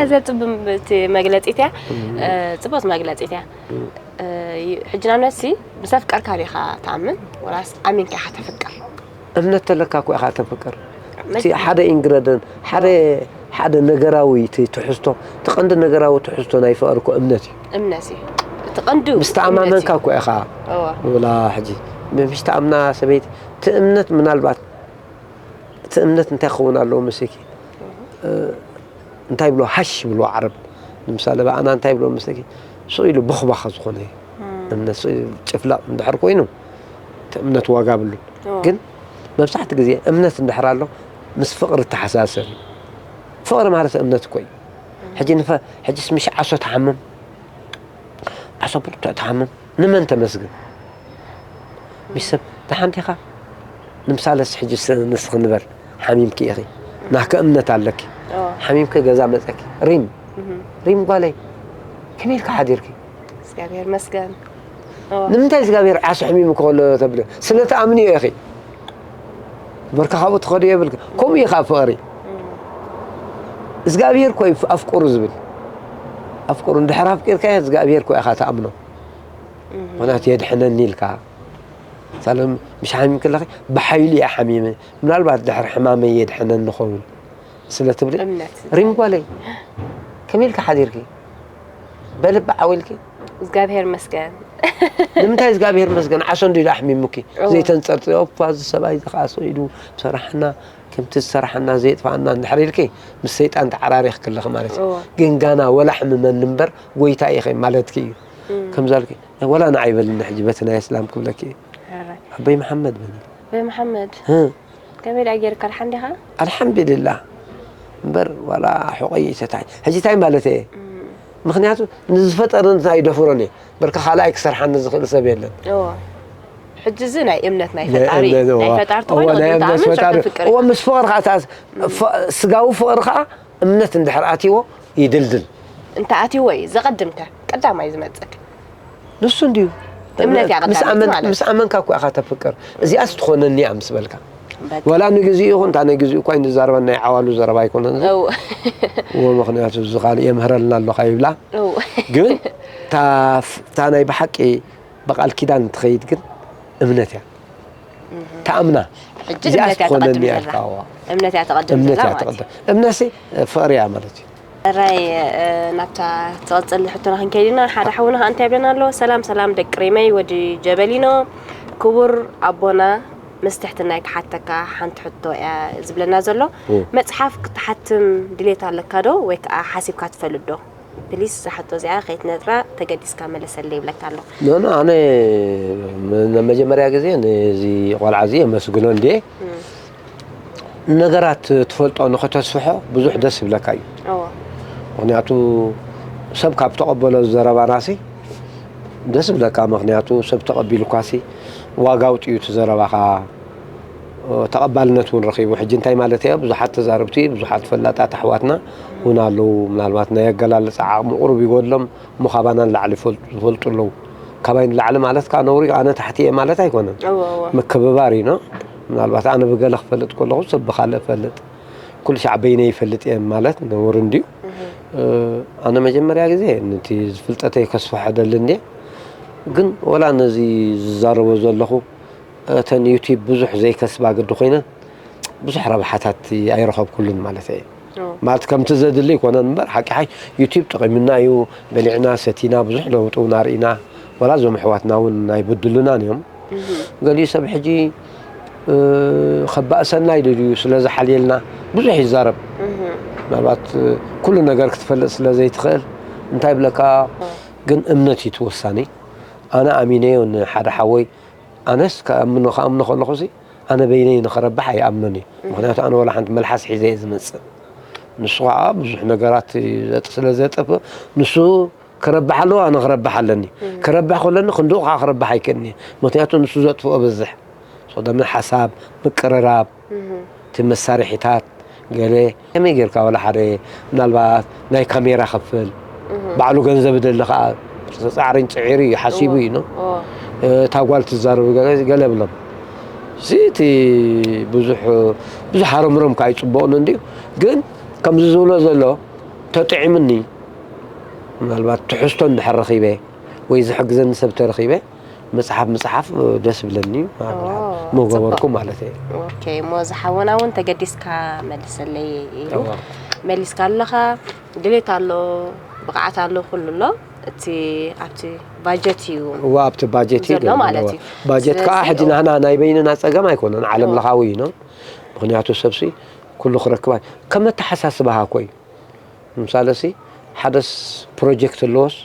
ኣዝያ ጽብም-፣ እቲ መግለጺት እያ። እም። እ፣ ጽቡቕ መግለጺት እያ። እም። እ፣ ዩ-፣ ሕጂ ንኣብነትሲ፣ ምስ ኣፍቀርካ ዲኻ ትኣምን? ወላስ ኣሚንካ ኢኻ ተፍቅር? እምነት ተለካ እኮ ኢኻ ተፍቅር። እቲ መግ-፣ ሓደ ኢንግረደን፣ ሓደ፣ ሓደ ነገራዊ እቲ ትሕዝቶ፣ እቲ ቀንዲ ነገራዊ ትሕዝቶ ናይ ፍቕሪ እኮ እምነት እዩ። እምነት እዩ። እቲ ቀንዱ ምስ ተኣማመንካ እምነት እዩ። እኮ ኢኻ። እዋ። ወላ ሕጂ፣ ም-፣ ምሽ ተኣምና ሰበይቲ፣ እቲ እምነት ምናልባት፣ እቲ እምነት እንታይ ክኸውን ኣለዎ መሲልኪ? እ፣ እንታይ ብሎ፣ ሃሽ ብሎ ዓረብ። ንምሳሌ፣ ብኣና እንታይ ብሎ መሲልኪ? ስቕ ኢሉ ቦኽባኽ ዝኾነ እዩ። እም። እምነት ስቕ ኢሉ ጭፍላቕ እንድሕር ኮይኑ፣ እቲ እምነት ዋጋ ብሉን። እዎ። ግን መብዛሕትኡ ግዜ እምነት እንድሕር ኣሎ፣ ምስ ፍቕሪ እተሓሳሰር እዩ። ፍቕሪ ማለት እምነት እኮ እዩ። ሕጂ ንፈ-፣ ሕጂስ ምሽ ዓሶ ትሓምም፣ ዓሶ ብርቱዕ ትሓምም፣ ንመን ተመስግን? ምሽ ሰብ፣ ደሓን ዲኻ? ንምሳለስ ሕጂ ስ-፣ ንስኺ ንበል፣ ሓሚምኪ ኢኺ። ናህኪ እምነት ኣለኪ። እዎ። ሓሚምኪ ገዛ መጸኪ። ሪም፣ እህ። ሪም ጓለይ፣ ከመይ ኢልካ ሓዲርኪ? እግዚኣብሔር ይመስገን። እዎ። ንምንታይ እግዚኣብሔር ዓሶ ሕሚሙ ከሎ ተብለ? ስለ ትኣምንዮ ኢኺ። በርካ ካብኡ ትኸዱ የብልኪ። ከምኡ እዩ ኸዓ ፍቕሪ። እም። እግዚኣብሔር እኮ እዩ ኣፍቅሩ ዝብል። ኣፍቅሩ፣ እንድሕር ኣፍቂርካዮ እግዚኣብሔር እኮ ኢኻ ትኣምኖ። እም። ምኽንያቱ የድሕነኒ ኢልካ። ሳለም ምሽ ሓሚም ከለኺ፣ ብሓይሉ እየ ሓሚመ። ምናልባት ድሕሪ ሕማመይ የድሕነኒ ኸውን ስለ ትብሊ፣ እምነት። ሪም ጓለይ፣ ከመይ ኢልኪ ሓዲርኪ? በልቢ ዓው ኢልኪ? እግዚኣብሔር ይመስገን። ንምንታይ እግዚኣብሔር ይመስገን? ዓሶ እንድዩ ኣሕሚሙኪ? እዎ። ዘይተንጸርጽ፣ ኦፓ፣ እዚ ሰብኣይ እዚ ከኣ ሰው ኢዱ ሰራሕና፣ ከምቲ ዝሰራሕና ዘየጥፋኣና እንድሕር ኢልኪ፣ ምስ ሰይጣን ተዓራሪኽኪ ኣለኺ ማለት እዩ። እዎ። ግን ጋና ወላ ሕምመኒ እምበር ጎይታ ኢኺ ማለትኪ እዩ። እም። ከምዛ ኢልኪ፣ ወላ ንዓይ በልኒ ሕጂ በቲ ናይ እስላም ክብለኪ እየ። ሕራይ። ኣቦይ መሓመድ በልኒ። ኣቦይ መሓመድ። እ። ከመይ ደኣ ጌርካ፣ ደሓን ዲኻ? ኣልሓምዱሊላህ። እምበር ዋላ ሑቐይ ተታይ-፣ ሕጂ እንታይ ማለት እየ? እም። ምኽንያቱ ንዝፈጠረኒ ኣይደፍሮን እየ። በርካ ካልኣይ ክሰርሓኒ ዝኽእል ሰብ የለን። እዎ። ሕጂ እዚ ናይ እምነት ናይ ናይ ፈጣሪ፣ እምነት፣ ናይ እዎ። ፈጣሪ እዎ፣ ተኾይኑ ናይ ወዲ እምነት እምነት ፈጣሪ። ፈጣሪ ፍቅር እዎ፣ እዩ። ምስ ፍቕሪ ኸዓ ተኣስ-፣ እም። ፍ-፣ ስጋዊ ፍቕሪ ኸዓ እምነት እንድሕር ኣትይዎ ይድልድል። እንተ ኣትይዎ እዩ ዘቐድም ከ ቀዳማይ ዝመጽእ። ንሱ እንድዩ። እምነት እያ ምስ ቀዳመይቲ ኣመን-፣ ማለት። ምስ ኣመንካ እኮ ኢኻ ተፍቅር። እዚኣስ ትኾነኒ እያ ምስ በልካ። በቃ። ወላ ንግዚኡ ይኹን፣ እታ ናይ ግዚኡ እኳ ኣይንዛረባን፣ ናይ ዓዋሉ ዘረባ ኣይኮነን እዚ። እው። እዎ፣ ምኽንያቱ እዚ ካልእ የምህረልና ኣለኻ ይብላ። እው። ግን እታ ፍ-፣ እታ ናይ ብሓቂ ብቓል ኪዳን ትኸይድ ግን እምነት እያ። እህ። ተኣምና። ሕጂ እዚኣስ እምነት እያ ትኾነኒ ትቐድም እያ ዘላ። ኢልካ፣ እዋ። እምነት እያ ትቐድም እምነት ዘላ እያ ማለት እዩ። ትቐድም። እምነትሲ ፍቕሪ እያ ማለት እዩ። ሕራይ፣ እ፣ ናብታ ትቕጽል ሕቶና ክንከይድ ኢና። ሓደ ሓውና ከኣ እንታይ ይብለና ኣሎ? ሰላም፣ ሰላም ደቂ ሪመይ፣ ወዲ ጀበሊኖ፣ ክቡር ኣቦና፣ ምስ ትሕትና ክሓተካ ሓንቲ ሕቶ እያ ዝብለና ዘሎ። መጽሓፍ ክትሓትም ድሌት ኣለካ ዶ ወይ ከዓ ሓሲብካ ትፈልጥ ዶ? ፕሊስ፣ እዛ ሕቶ እዚኣ ከይትነጥራ ተገዲስካ መለሰለይ ይብለካ ኣለኹ። ኖ፣ ኖ፣ ኣነ ም-፣ መጀመርያ ግዜ ነዚ ቆልዓ እዚ የመስግኖ እንድየ። ነገራት ትፈልጦ ንኸተስፍሖ ብዙሕ ደስ ይብለካ እዩ። እዎ። ምኽንያቱ ሰብ ካብ ተቐበሎ ዘረባናሲ ደስ ይብለካ። ምኽንያቱ ሰብ ተቐቢሉኳሲ ዋጋ ኣውፅኡ እቲ ዘረባኻ፣ ተቐባልነት እውን ረኺቡ። ሕጂ እንታይ ማለት እየ? ብዙሓት ተዛረብቲ፣ ብዙሓት ፈላጣት ኣሕዋትና እውን ኣለዉ። ምናልባት ናይ ኣገላልፃ ዓቕሚ ቁሩብ ይጎድሎም እሞ፣ ካባና ንላዕሊ ይፈል-፣ ዝፈልጡ ኣለዉ። ካባይ ንላዕሊ ማለት ከዓ ነውሪ፣ ኣነ ታሕቲ እየ ማለት ኣይኮነን። እወ፣ እወ። ምክብባር እዩ፣ ኖ? ምናልባት ኣነ ብገለ ክፈልጥ ከለኹ ሰብ ብኻልእ እፈልጥ። ኩሉ ሻዕ በይነይ ይፈልጥ እየ ማለት ነውሪ እንድዩ። እህ። እ፣ ኣነ መጀመርያ ግዜ ነቲ ዝፍልጠተይ ከስፍሖ ደሊ እንድየ። ግን ወላ ነዚ ዝዛረቦ ዘለኹ፣ እተን ዩቲብ ብዙሕ ዘይከስባ ግዲ ኮይነን ብዙሕ ረብሓታት ኣይረኸብኩሉን ማለት እየ። ኦ። ማለት ከምቲ ዘድሊ ኣይኮነን እምበር፣ ሓቂ ሓቂ ዩቲብ ጠቒሙና እዩ፣ በሊዕና ሰቲና ብዙሕ ለውጢ እውን ኣርኢና፣ ወላ እዞም ኣሕዋትና እውን ኣይበድሉናን እዮም። እህ። ገሊኡ ሰብ ሕጂ፣ እ፣ ከባእሰና ኢሉ ድዩ ስለ ዝሓልየልና ብዙሕ ይዛረብ። እህ። ምናልባት፣ እ፣ ኩሉ ነገር ክትፈልጥ ስለ ዘይትኽእል እንታይ ይብለካ፣ ኦ። ግን እምነት እዩ እቲ ወሳኒ። ኣነ ኣሚነዮ ንሓደ ሓወይ፣ ኣነስ ክኣምኖ፣ ክኣምኖ ከለኹሲ ኣነ በይነይ ንኽረብሕ ኣይኣምኖን እየ። እህ። ምኽንያቱ ኣነ ወላ ሓንቲ መልሓስ ሒዘ እየ ዝመጽእ። ንሱ ኸዓ ብዙሕ ነገራት ዘጥ-፣ ስለ ዘጥፍ፣ ንሱ ክረብሕ ኣለዎ፣ ኣነ ክረብሕ ኣለኒ። እህ። ክረብሕ ከለኒ ክንድኡ ኸዓ ክረብሕ ኣይክእልን እየ። ምኽንያቱ ንሱ ዘጥፍኦ በዝሕ። ሶ ደም ሓሳብ፣ ምቅርራብ፣ እህ። እቲ መሳርሒታት፣ ገለ ከመይ ጌርካ ወላ ሓደ ምናልባት ናይ ካሜራ ክፍል፣ እህ። ባዕሉ ገንዘብ ይደሊ ኸዓ ጻዕርን ጽዒሩ እዩ፣ ሓሲቡ እዎ። እዩ፣ ኖ? እዎ። እ፣ እታ ጓል ትዛረብ ገለ፣ ገለ ብሎም። እዚ እቲ ብዙሕ፣ ብዙሕ ሃረምሮም ከኣ ኣይጽቡቕን እንድዩ። ግን ከምዚ ዝብሎ ዘሎ ተጥዒሙኒ፣ ምናልባት ትሕዝቶ እንድሕር ረኺበ ወይ ዝሕግዘኒ ሰብ ተረኺበ፣ መጽሓፍ ምጽሓፍ ደስ ይብለኒ እዩ። ኦ፣ ምገበርኩ ጽቡቕ። ማለት እየ። ኦኬ፣ እሞ እዚ ሓወና እውን ተገዲስካ መልሰለይ ኢሉ እዋ። መሊስካ ኣለኻ። ድሌት ኣሎ፣ ብቕዓት ኣሎ፣ ኩሉ ኣሎ። እቲ ኣብቲ ባጀት እዩ እዋ፣ ኣብቲ ባጀት እዩ ዘሎ ገለ ማለት ኣለዋ። እዩ። ባጀት ከዓ ስለዚ፣ ሕጂ እዋ። ናህና ናይ በይንና ጸገም ኣይኮነን፣ ዓለም እዋ። ለኻዊ እዩ፣ ኖ? ምኽንያቱ ሰብሲ ኩሉ ክረክባ ከም ኣተሓሳስባኻ እኮ እዩ። ንምሳለሲ፣ ሓደስ ፕሮጀክት ኣለዎስ፣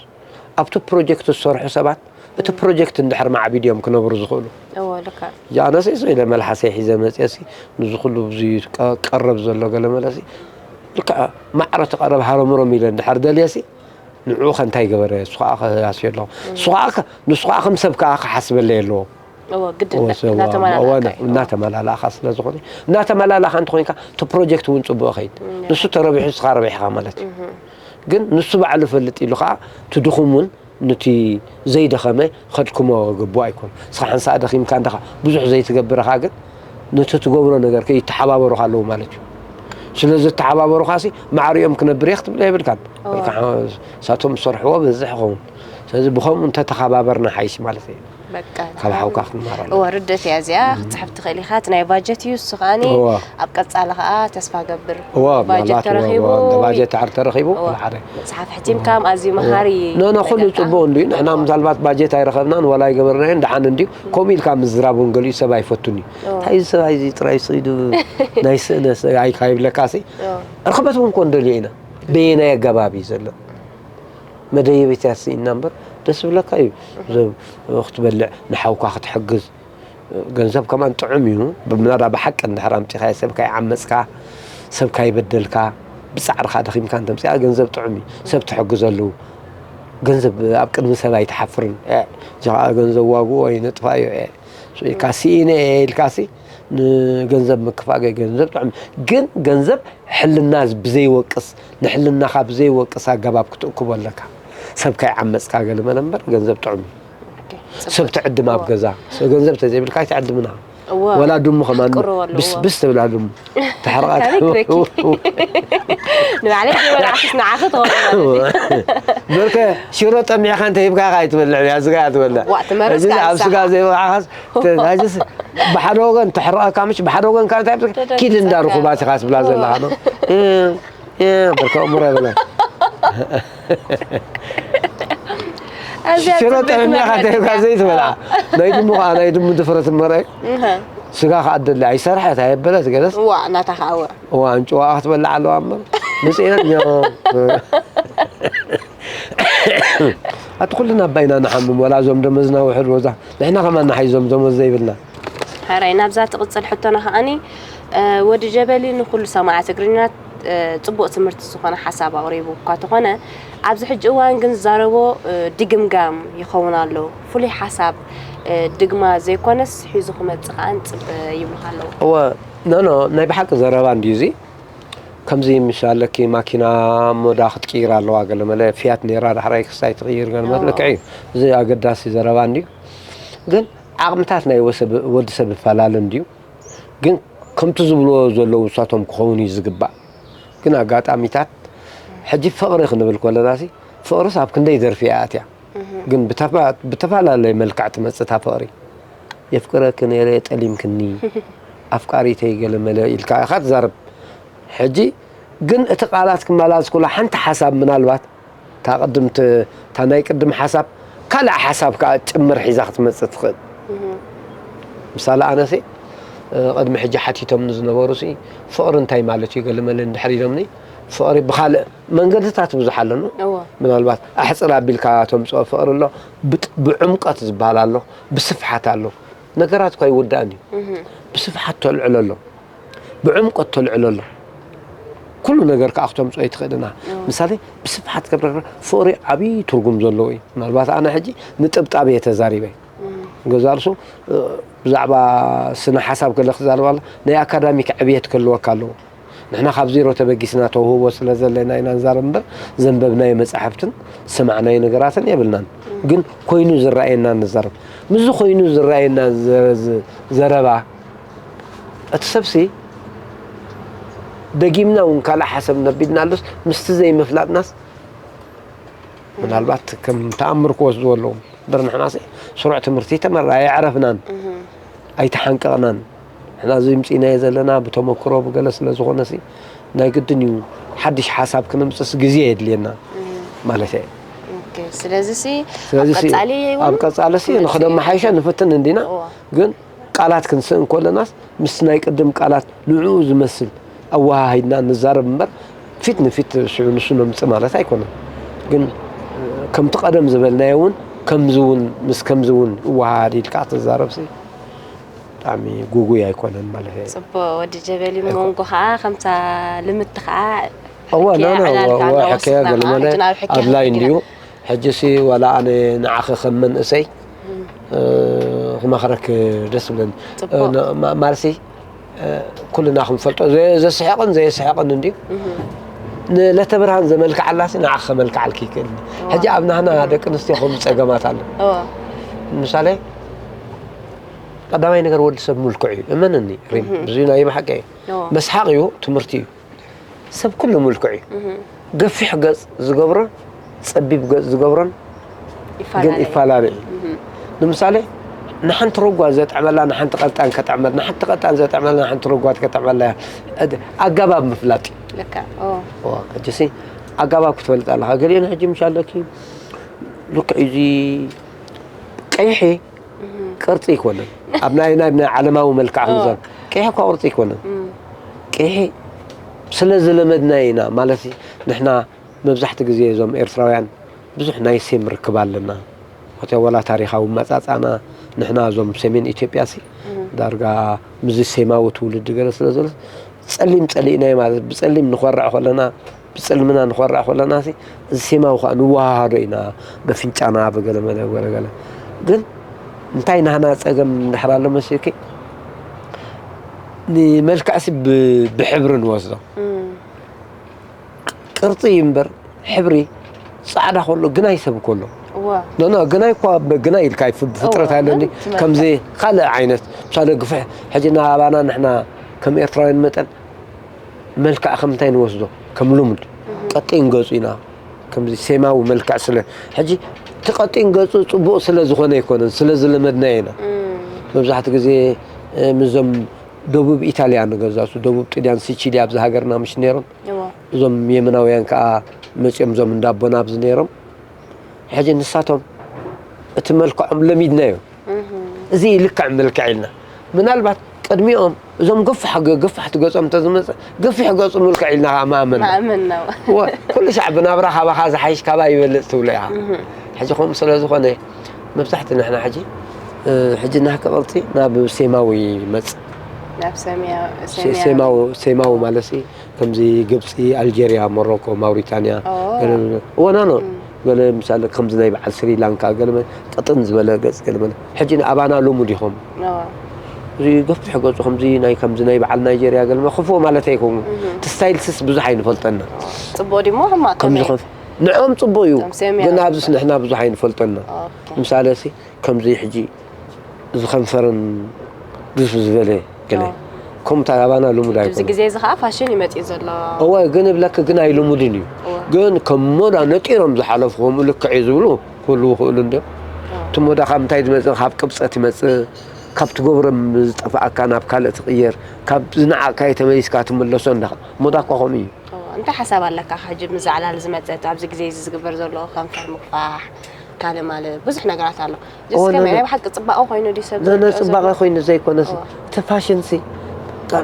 ኣብቲ ፕሮጀክት ዝሰርሑ ሰባት፣ እቲ ፕሮጀክት እንድሕር ማዕቢድ እዮም ክነብሩ ዝኽእሉ። እዎ፣ ልክዕ። ኣነሲ፣ እሱ ኢለ መልሓሰይ ሒዘ መፅየሲ፣ ንዚ ኩሉ ብዙ ቀ-፣ ቀረብ ዘሎ ገለ መለሲ፣ ልክዕ ማዕረ ተቐረብ ሃረምሮም ኢለ እንድሕር ደልየሲ፣ ንዕኡ ከ እንታይ ገበረ? እሱ ኸዓ ከያስዮ ኣለኹ። እሱ ኸዓ ከ-፣ ንሱ ኸዓ ከም ሰብ ከኣ ክሓስበለይ ኣለዎ። እዎ፣ ግድን እዎ፣ ሰዋ-፣ እናተመላላእካ እዎ፣ ኢና-፣ እዩ። እናተመላላእካ ስለ ዝኾነ፣ እናተመላላእካ እንተኾይንካ፣ እቲ ፕሮጀክት እውን ጽቡቕ ይኸይድ። እም፣ ንሱ ተረቢሑ፣ ንስኻ ረቢሕኻ ማለት እዩ። እህ። ግን ንሱ ባዕሉ ፈልጥ ኢሉ ኸዓ፣ እቲ ድኹም እውን ነቲ ዘይደኸመ ከድክሞ ግቡእ ኣይኮን። ንስኻ ሓንሳእ ደኺምካ እንተኻ ብዙሕ ዘይትገብር ኢኻ፣ ግን ነቲ ትገብሮ ነገር ከ ይተሓባበሩኻ ኣለዉ ማለት እዩ። ስለ ዝተሓባበሩኻሲ፣ ማዕሪኦም ክነብር እየ ክትብል የብልካን። እዎ። በቃ፣ ንሳቶም ዝሰርሕዎ በዝሕ ይኸውን። ስለዚ ብኸምኡ እንተተኸባበርና ሓይሽ ማለት እዩ። በቃ፣ ካብ ሓውካ ክትመሃር ኣለካ። እወ፣ ርድእቲ እያ እዚኣ። እም። ክትጽሕፍ ትኽእል ኢኻ። እቲ ናይ ባጀት እዩ፣ እሱ ከኣኒ እወ። ኣብ ቀጻሊ ከኣ ተስፋ ገብር። እወ፣ ባጀት ምናልባት እወ፣ ተረኺቡ። እወ፣ እንተ ባጀት ተሓር ተረኺቡ፣ እወ። ሓደ። መጽሓፍ ሕቲምካ፣ ኣዝዩ እወ። መሃሪ ኖ፣ ኖ፣ ኩሉ ይመስለካ። ጽቡቕ እንድዩ። ንሕና እወ። ምናልባት ባጀት ኣይረኸብናን፣ ወላ ኣይገበርናዮን፣ ደሓን እንድዩ። እም። ከምኡ ኢልካ ምዝራብ እውን ገሊኡ ሰብ ኣይፈቱን እዩ። እወ። እንታይ እዚ ሰብኣይ እዚ ጥራይ ስኢዱ ናይ ስእነ ሰብኣይ ካይብለካሲ፣ እወ። ርኽበት እውን ኮን ደልዮ ኢና። በየናይ ኣገባብ እዩ ዘሎ? መደየቢትያ ስኢና እምበር ደስ ዝብለካ እዩ። እህ። ዘ-፣ ክትበልዕ፣ ንሓውካ ክትሕግዝ፣ ገንዘብ ከማን ጥዑም እዩ። ብምናዳ ብሓቂ እንድሕር ኣምጺኻዮ፣ ሰብ ካይዓመጽካ፣ ሰብ ካይበደልካ፣ ብጻዕርኻ ደኺምካ እንተምጺኣ ገንዘብ ጥዑም እዩ። ሰብ ትሕግዘሉ። ገንዘብ ኣብ ቅድሚ ሰብ ኣይትሓፍርን። ኤ፣ እዚ ኸኣ ገንዘብ ዋግኡ ኣይነጥፋዮ፣ ኤ፣ ኢልካ ስኢነ እየ ኢልካሲ ንገንዘብ ምክፋእ ገ-፣ ገንዘብ ጥዑም። ግን ገንዘብ ሕልና ብዘይወቅስ፣ ንሕልናኻ ብዘይወቅስ ኣገባብ ክትእክቦ ኣለካ። ሰብ ካይዓመጽካ ገለ መለ እምበር ገንዘብ ጥዑም እዩ። ኦኬ፣ ጽቡቕ። ሰብ ትዕድም ኣብ እዎ። ገዛ። ሰብ ገንዘብ ተዘይብልካ ኣይትዕድምና። እዎ። ወላ ድሙ ከማን ኣፍቅርዎ ኣለዎ። ብስ፣ ብስ ትብላ ድሙ። ተሕርቓ ካበይ ትረኪ? ንባዕለይ ዘይበላዕኩስ ንዓኺ ትኸውን ማለት እዩ። በርከ ሽሮ ጠሚዕኻ እንተ ሂብካ ኢኻ ኣይትበልዕ፣ ኣብ ስጋ እያ ትበልዕ። ዋእ፣ ትመርጽ ሕጂ ኣብ ካንሳ። ስጋ ዘይበላዕኻስ፣ ተ-፣ ሕጂስ ብሓደ ወገን ተሕርቐካ፣ ምሽ ብሓደ ወገን ካን እንታይ ትብል? ተደግጸካ። ኪድ እንዳ ርኹባት ኢኻ ትብላ እዎ። ዘለኻ፣ ኖ? እ፣ እ፣ በርከ እምሮ ይበላ። ኣዝያ ሽሮ ጽብቕቲ ጠሚዕኻ መግለጺ እንተ ሂብካ እያ። ዘይትበልዓ። ናይ ድሙ ኸዓ፣ ናይ ድሙ ድፍረት እምበረ። እህ። ስጋ ከኣ ደሊ ኣይሰርሐት ኣየበለት ገለስ እዋ እናታ ከዓወ እዋ እንጭዋ ክትበልዕ ኣለዋ እምበር ምፅኤት ኣቲ ኩልና ኣባይና ንሓምም ወላ እዞም ደመዝና ውሕድ ወዛ ንሕና ከማን ንሓይዞም ደመዝ ዘይብልና ሕራይ ናብዛ ትቕፅል ሕቶና ከዓኒ ወዲ ጀበሊ ንኩሉ ሰማዕቲ ትግርኛ ፅቡቕ ትምህርቲ ዝኾነ ሓሳብ ኣቕሪቡ እኳ ተኾነ ኣብዚ ሕጂ እዋን ግን ዝዛረቦ ድግምጋም ይኸውን ኣሎ። ፍሉይ ሓሳብ ድግማ ዘይኮነስ ሒዙ ክመፅእ ከዓ ንፅበ ይብሉኻ ኣለዉ። እወ ኖኖ ናይ ብሓቂ ዘረባ እንድዩ እዚ ከምዚ ምሻለኪ ማኪና ሞዳ ክትቅይር ኣለዋ ገለ መለ ፊያት ነራ ዳሕራይ ክስታይ ትቕይር ገለ መለ ልክዕ እዩ። እዚ ኣገዳሲ ዘረባ እንድዩ ግን ዓቕምታት ናይ ወሰብ- ወዲ ሰብ ይፈላለ እንድዩ ግን ከምቲ ዝብልዎ ዘለዉ ንሳቶም ክኸውን እዩ ዝግባእ። ግን ኣጋጣሚታት ሕጂ ፍቕሪ ክንብል ከለና ሲ ፍቕርስ ኣብ ክንደይ ዘርፊ እያ ኣትያ። ግን ብተፋ- ብተፈላለየ መልክዕ ትመፅእ እታ ፍቕሪ። የፍቅረኪ ነይረ ጠሊምክኒ ኣፍቃሪተይ ገለ መለ ኢልካ ኢኻ ትዛረብ። ሕጂ ግን እቲ ቃላት ክመላለስ ከሎ ሓንቲ ሓሳብ ምናልባት እታ ቅድም እታ ናይ ቅድም ሓሳብ ካልእ ሓሳብ ከዓ ጭምር ሒዛ ክትመፅእ ትኽእል። ምሳሌ ኣነሲ ቅድሚ ሕጂ ሓቲቶም ንዝነበሩ ሲ ፍቕሪ እንታይ ማለት እዩ ገለመለ እንድሕር ኢሎምኒ ፍቕሪ ብካልእ መንገድታት ብዙሕ ኣለኑ። ምናልባት ኣሕፅር ኣቢልካ ተምፅኦ ፍቕሪ ኣሎ፣ ብጥ- ብዕምቀት ዝበሃል ኣሎ፣ ብስፍሓት ኣሎ። ነገራት እኳ ይውዳእን እዩ። ብስፍሓት ተልዕሎ ኣሎ፣ ብዕምቀት ተልዕሎ ኣሎ። ኩሉ ነገር ከዓ ክተምፅኦ ይትኽእል ኢና። ምሳሌ ብስፍሓት ከብረር ፍቕሪ ዓብዪ ትርጉም ዘለዎ እዩ። ምናልባት ኣነ ሕጂ ንጥብጣብ እየ ተዛሪበ። ገዛ ርሱ ብዛዕባ ስነ ሓሳብ ገለ ክዛረብ ኣሎ ናይ ኣካዳሚክ ዕብየት ክህልወካ ኣለዎ። ንሕና ካብ ዜሮ ተበጊስና ተውህቦ ስለ ዘለና ኢና ንዛረብ እምበር ዘንበብናዮ መጻሕፍትን ዝሰማዕናዮ ነገራትን የብልናን። ግን ኮይኑ ዝረኣየና ንዛረብ። ምስዚ ኮይኑ ዝረኣየና ዘ- ዘ- ዘረባ እቲ ሰብሲ ደጊምና እውን ካልእ ሓሳብ ነቢልና ኣሎስ ምስቲ ዘይምፍላጥናስ ምናልባት ከም ተኣምር ክወስድዎ ኣለዎም እምበር ንሕናሲ ስሩዕ ትምህርቲ ተመራ ኣየዕረፍናን ኣይተሓንቀቕናን። ንሕና እዚ ምፅኢናዮ ዘለና ብተመክሮ ብገለ ስለ ዝኾነሲ ናይ ግድን እዩ ሓድሽ ሓሳብ ክነምፅእስ ግዜ የድልየና ማለት እየ። ስለዚ ሲ ስለዚ ሲ- ቀፃሊ እውን ኣብ ቀፃሊ ሲ ክንመፅእ ንክነመሓይሸ ንፍትን እንዲና እዋ። ግን ቃላት ክንስእ እንከለናስ ምስ ናይ ቅድም ቃላት ንዕኡ ዝመስል ኣወሃሂድና ንዛረብ እምበር ፊት ንፊት ሽዑ ንሱ ነምፅእ ማለት ኣይኮነን። ግን ከምቲ ቀደም ዝበልናዮ እውን ከምዚ እውን ምስ ከምዚ እውን ይወሃሃድ ኢልካ ክትዛረብ ሲ ብጣዕሚ ጉጉይ ኣይኮነን ማለት እየ። ፅቡቅ ወዲ ጀበሊ መንጎ ከዓ ከምታ ልምቲ ከዓ እወ ሕክያ ኖ ኖ ዕላል ከዓ እወ ሕከያ እንዳወሰድና ገለ ከዓ መለ ሕጂ ናብ ሕክያ ኣድላይ ክንገና። እንድዩ። ሕጂ ሲ ዋላ ኣነ ንዓኺ ከም መንእሰይ እ፣ ክመኽረክ ደስ ብለኒ። ጽቡቕ። እ፣ ን- ማ- ማለት ሲ እ፣ ኩልና ክንፈልጦ ዘ- ዘስሕቕን ዘየስሕቕን እንድዩ። ንለተ ብርሃን ዘመልክዓላ ሲ ንዓኺ ከመልክዓልኪ ይክእል። ሕጂ ኣብ ናህና ደቂ ኣንስትዮ ከምኡ ጸገማት ኣሎ። እዎ። ምሳሌ ቀዳማይ ነገር ወዲ ሰብ ምልክዕ እዩ። እመንኒ ሪም፣ ብዙ ናይ ብሓቂ እዩ። እዎ። መስሓቕ እዩ፣ ትምህርቲ እዩ። ሰብ ኩሉ ምልክዕ እዩ። ገፊሕ ገጽ ዝገብሮን ጸቢብ ገጽ ዝገብሮን ግን ይፈላለ እዩ። ይፈላለ እዩ። ንምሳሌ ንሓንቲ ረጓ ዘጥዕመላ ንሓንቲ ቀልጣን ከጥዕመላ ንሓንቲ ቀልጣን ዘጥዕመላ ንሓንቲ ረጓ ከጥዕመላ እያ። ኣድ- ኣገባብ ምፍላጥ እዩ። ልክዕ። ኦ። ዋ፣ ሕጂሲ ኣገባብ ክትፈልጥ ኣለኻ። ገሊአን ሕጂ ምሽ ኣለኪ ልክዕ እዚ ቀይሒ ቅርጺ ኣይኮነን። ኣብ ናይ ናይ ናይ ዓለማዊ መልክዕ ክንዘር ቀይሒ እኳ ቅርጺ ኣይኮነን። ቀይሒ ስለ ዝለመድናዮ ኢና ማለት እዩ። ንሕና መብዛሕቲ ግዜ እዞም ኤርትራውያን ብዙሕ ናይ ሴም ርክብ ኣለና። እቲ ወላ ታሪኻዊ መጻጻና ንሕና እዞም ሰሜን ኢትዮጵያ ሲ ዳርጋ ምዚ ሴማዊ ትውልዲ ገለ ስለ ዘሎ ጸሊም ጸሊእናዮ ማለት ብጸሊም ንኾርዕ ከለና ብጽልምና ንኾርዕ ከለና ሲ እዚ ሴማዊ ከዓ ንወሃሃዶ ኢና በፍንጫና ብገለ መለ ገለ ገለ ግን እንታይ ናህና ጸገም እንድሕር ኣሎ መሲልኪ ንመልክዕሲ ብ- ብሕብሪ ንወስዶ ቅርፂ እዩ እምበር ሕብሪ ፃዕዳ ከሎ ግናይ ሰብ ከሎ እዋ ኖ ኖ ግናይ እኳ ግናይ ኢልካ ይፍ- ፍጥረት እዋ፣ ኣለኒ ትመልክዕ። ከምዚ ካልእ ዓይነት ምሳሌ ግፍሕ ሕጂ ናባና ንሕና ከም ኤርትራውያን መጠን መልክዕ ከም እንታይ ንወስዶ ከም ልሙድ ቀጢን ገፁ ኢና ከምዚ ሴማዊ መልክዕ ስለ ሕጂ እቲ ቀጢን ገፁ ፅቡቕ ስለ ዝኾነ ኣይኮነን ስለ ዝለመድናዮ ኢና መብዛሕቲ ግዜ እ፣ ምስዞም ደቡብ ኢታልያ ንገዛሱ ደቡብ ጥልያን ሲቺሊ ኣብዚ ሃገርና ምሽ ነይሮም እዎ እዞም የመናውያን ከዓ መፂኦም እዞም እንዳቦና ኣብዚ ነይሮም ሕጂ ንሳቶም እቲ መልክዖም ለሚድናዮ እዚ ልክዕ መልክዕ ኢልና ምናልባት ቅድሚኦም እዞም ገፋሕ ገ- ገፋሕቲ ገጾም እንተዝመጽእ፣ ገፊሕ ገጹ ምልክዕ ኢልና ማእመን። ማእመን ነው። እወ፣ ኩሉ ሻዕ ብናብራ ካባኻ ዝሓይሽ ካባይ ይበልጽ ትብሎ ኢኻ። ሕጂ ከምኡ ስለ ዝኾነ፣ መብዛሕቲ ንሕና ሕጂ እ፣ ሕጂ ናህከ ቅርጺ ናብ ሴማዊ ይመጽእ። ናብ ሰሚያ ሴ- ሴማዊ ሴማዊ ማለት ሲ ከምዚ ግብጺ፣ ኣልጀርያ፣ ሞሮኮ፣ ማውሪታንያ ኦ። ገለ ገለ- እወ ናኖ ገለ ምሳሌ ከምዚ ናይ በዓል ስሪላንካ ገለ መለ ቅጥን ዝበለ ገጽ ገለ መለ ሕጂ ንኣባና ልሙድ ኢኹም። እዚ ገፊሕ ገጹ ከምዚ ናይ ከምዚ ናይ በዓል ናይጀርያ ገለ መለ ክፉእ ማለት ኣይኮኑ። እቲ ስታይል ስስ ብዙሕ ኣይንፈልጠና። ጽቡቅ ዲሞ ሕማቅ ከምዚ ከመይ? ከም ንዖም ጽቡቅ እዩ። ከም ሴምያ ግን ነው። ኣብዚ ንሕና ብዙሕ ኣይንፈልጠና። ኦኬ። ምሳሌ ሲ ከምዚ ሕጂ ዝኸንፈርን ግፍ ዝበለ ገለ ኦ። ከምታ ኣባና ልሙድ ኣብዚ ኣይኮነ። ግዜ እዚ ከዓ ፋሽን ይመፅእ ዘሎ። እወ ግን እብለክ ግን ኣይልሙድን እዩ። እወ። ግን ከም ሞዳ ነጢሮም ዝሓለፉ ከምኡ ልክዕ እዩ ዝብሉ ክህልዉ ይኽእሉ እንዲዮም። ኦ። እቲ ሞዳ ካብ ምንታይ ዝመፅእ? ካብ ቅብፀት ይመፅእ። ካብ ትገብሮም ዝጠፍኣካ ናብ ካልእ ትቕየር። ካብ ዝነዓቕካዮ ተመሊስካ ትምለሶ እንዳኻ። ሞዳ እኳ ከምኡ እዩ። ኦ፣ እንታይ ሓሳብ ኣለካ ሕጂ ምስ ዓላል ዝመፀት ኣብዚ ግዜ እዚ ዝግበር ዘሎ ከንፈር ምግፋሕ ካልእ ማለት ብዙሕ ነገራት ኣሎ። እወ፣ ጀስከ ነ- ናይ ብሓቂ ፅባቐ ኮይኑ ድዩ ሰብ ነነ ዝሪኦ ዘሎ? ፅባቐ ኮይኑ ዘይኮነሲ እወ። እቲ ፋሽን ሲ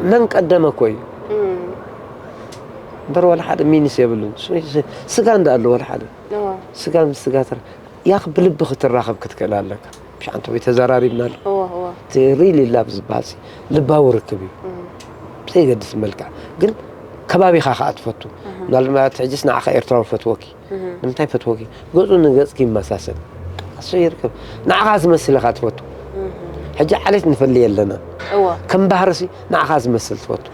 መን ቀደመ እኮ እዩ። እም፣ እምበር ዋላ ሓደ ሚኒስ የብሉን። ስ- ስ- ስጋ እንዳኣሉ ዋላ ሓደ እወ፣ ስጋ ምስ ስጋ ትር ያኽ ብልቢ ክትራኸብ ክትክእል ኣለካ። ብሻንተ ወይ ተዘራሪብና ኣሎ። እወ፣ እወ። እቲ ሪሊ ላቭ ዝበሃል ሲ ልባዊ ርክብ እዩ። እም፣ ብዘይገድስ መልክዕ ግን ከባቢኻ ከዓ ትፈቱ። ምናልባት ሕጅስ ንዓኻ ኤርትራዊ ፈትወኪ። ንምንታይ ፈትወኪ? ገጹ ንገጽኪ ይመሳሰል። ኣሱ ይርከብ። ንዓኻ ዝመስል ኢኻ ትፈቱ። ሕጂ ዓሌት ንፈልይ ኣለና። እወ። ከም ባህርሲ ንዓኻ ዝመስል ትፈቱ።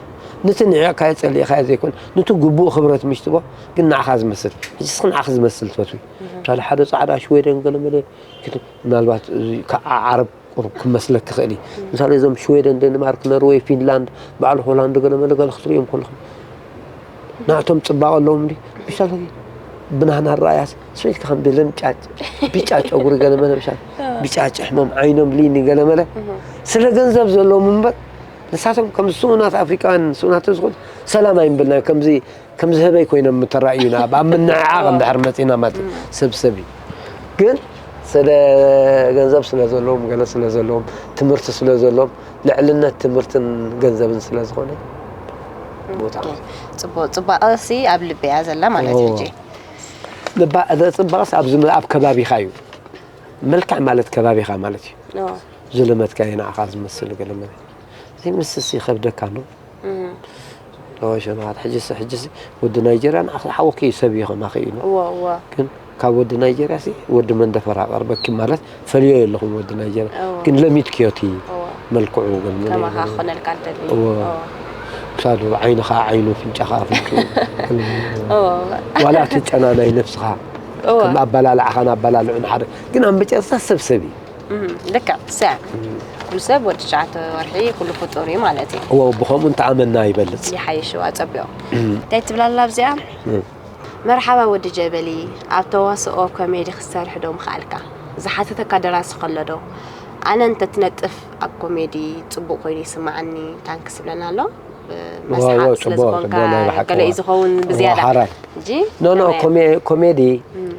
ነቲ ንዕቕካዮ ጸሊእኻዮ ዘይኮነ፣ ነቲ ግቡእ ክብረት ምሽ ትቦ፣ ግን ንዓኻ ዝመስል። ሕጂ እስኺ ንዓኺ ዝመስል ትፈትዊ። ምሳሌ ሓደ ጻዕዳ ሽወደን ገለ መለ፣ ምናልባት እዚ ከኣ ዓረብ ቁሩብ ክመስለኪ ይኽእል እዩ። ምሳሌ እዞም ሽወደን፣ ደንማርክ፣ ኖርወይ፣ ፊንላንድ፣ በዓል ሆላንድ ገለ መለ ገለ ክትርእዮም ከለኹም ናቶም ጽባቐ ኣለዎም እንዲ ምሳሌ ብናህና ራእያስ ስሚት ከም ድልም ጫጭ ቢጫ ጨጉሪ ገለ መለ ምሳሌ ቢጫ ጭሕሞም ዓይኖም ሊኒ ገለ መለ ስለ ገንዘብ ዘለዎም እምበር ንሳቶም ከም ስሙናት ኣፍሪቃውያን ስሙናት ዝኾኑ ሰላም ኣይምብልና ከምዚ ከምዚ ህበይ ኮይኖም ምተራእዩና ኣብ ምንዕዓቕ እንድሕር መጺና ማለት እዩ። ሰብ ሰብ እዩ። ግን ስለ ገንዘብ ስለ ዘለዎም ገለ ስለ ዘለዎም ትምህርቲ ስለ ዘለዎም ልዕልነት ትምህርትን ገንዘብን ስለ ዝኾነ ቦታ ጽቡቅ ጽባቐ ሲ ኣብ ልቢ እያ ዘላ ማለት እዩ። እዎ። ልባ- ጽባቐስ ኣብዚ ኣብ ከባቢኻ እዩ። መልክዕ ማለት ከባቢኻ ማለት እዩ። እዎ። ዝለመድካዮ ንዓኻ ዝመስል ገለ መለ ዘይምስስ ይኸብደካ ኣሎ። ሸናት ሕጅስ ሕጅስ ወዲ ናይጀርያ ንዓኻ ሓወኪ ሰብ እዩ ከማኺ ኢሉ እዎ እዎ። ግን ካብ ወዲ ናይጀርያ ሲ ወዲ መንደፈራ ቀርበኪ ማለት ፈልዮ የለኹም ወዲ ናይጀርያ እዎ። ግን ለሚድክዮ እቲ እዎ። መልክዑ ግን ምን ከማኻ ይበል? ክኾነልካ ደሊ እዎ። ክሳዱ ዓይንኻ ዓይኑ ፍንጫኻ ፍንጭ እዎ። ዋላ እቲ ጨና ናይ ነብስኻ እዎ። ከም ኣበላልዓኻን ኣበላልዑን ሓደ ግን ኣብ መጨረስታ ሰብ ሰብ እዩ እም፣ ልክዕ ሰ ኩሉ ሰብ ወዲ ትሽዓተ ወርሒ ኩሉ ፍጡር እዩ ማለት እዩ። እዎ ብኸምኡ እንተኣመና ይበልፅ ይሓይሽ ዋ ጸቢቑ እንታይ ትብላላ ኣብዚኣ እም። መርሓባ ወዲ ጀበሊ ኣብ ተዋስኦ ኮሜዲ ክትሰርሕ ዶ ምኽኣልካ ዝሓተተካ ደራሲ ከሎ ዶ ኣነ እንተትነጥፍ ኣብ ኮሜዲ ጽቡቕ ኮይኑ ይስምዓኒ ታንክስ ይብለና ኣሎ ዋው፣ መስሓቅ ዋው፣ ስለ ጽቡቕ፣ ዝኾንካ ጽቡቕ፣ ናይ ብሓቂ ገለ እዩ ዋው። ዝኸውን ብዝያዳ ሓራር። እንጂ ኖ ኖ ከመይ- ኮሜ- ኮሜዲ እም፣